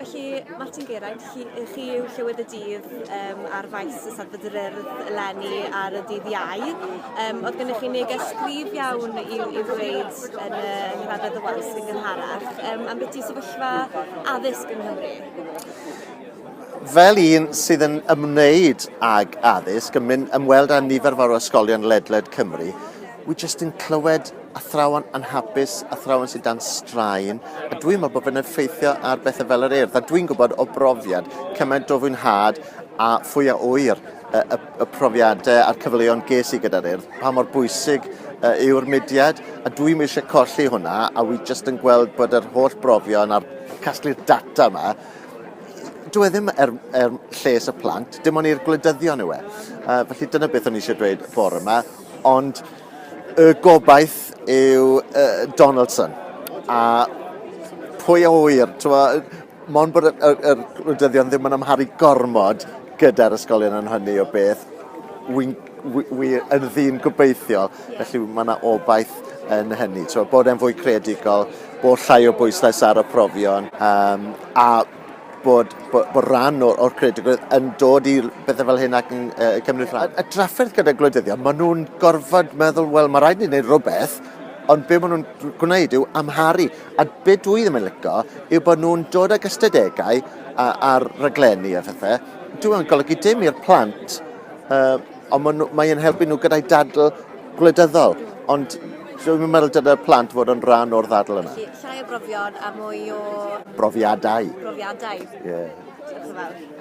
Felly, Martin Geraint, chi, chi yw Llywydd y Dydd um, ar faes y Eisteddfod yr Urdd eleni ar y dydd Iau. Um, oedd gennych chi neges gryf iawn i'w, i'w ddweud yn y nghynhadledd y wasg yn gynharach um, am beth i sefyllfa addysg yng Nghymru. Fel un sydd yn ymwneud ag addysg, yn mynd ymweld â nifer fawr o ysgolion ledled Cymru, wi jyst yn clywed athrawon anhapus, athrawon sydd dan straen, a dwi'n meddwl bod fe'n effeithio ar bethau fel yr Urdd, a dwi'n gwybod o brofiad cymaint o fwynhad a phwy a ŵyr y, y, y profiadau a'r cyfleon ges i gyda'r Urdd, pa mor bwysig yw'r mudiad, a dwi'm eisiau colli hwnna, a wi jyst yn gweld bod yr holl brofion a'r casglu'r data yma, dyw e ddim er, er lles y plant, dim ond i'r gwleidyddion yw e. Felly dyna beth o'n i eisiau dweud bore yma, ond y gobaith yw uh, Donaldson. A pwy a ŵyr, mond bod y, y, y gwleidyddion ddim yn amharu gormod gyda'r ysgolion yn hynny o beth, wy'n wi, wi yn ddyn gobeithiol, felly mae yna obaith yn hynny. So, bod e'n fwy creadigol, bod llai o bwyslais ar y profion, um, a bod, bod, bod rhan o'r, or creadigrwydd yn dod i bethau fel hyn ac yn uh, cymryd rhan. A, a drafferth gyda gwleidyddion, maen nhw'n gorfod meddwl, wel, mae rhaid ni wneud rhywbeth, ond be maen nhw'n gwneud yw amharu. A be dwi ddim yn licio yw bod nhw'n dod ag ystadegau ar raglenni a phethau. Dyw e'n golygu dim i'r plant, uh, ond mae'n helpu nhw gyda'i dadl gwleidyddol. Ond dwi'n meddwl dyna'r plant fod yn rhan o'r ddadl yna. Felly, llai o brofion a mwy o... Brofiadau. Brofiadau. Ie. Yeah. Diolch yn fawr.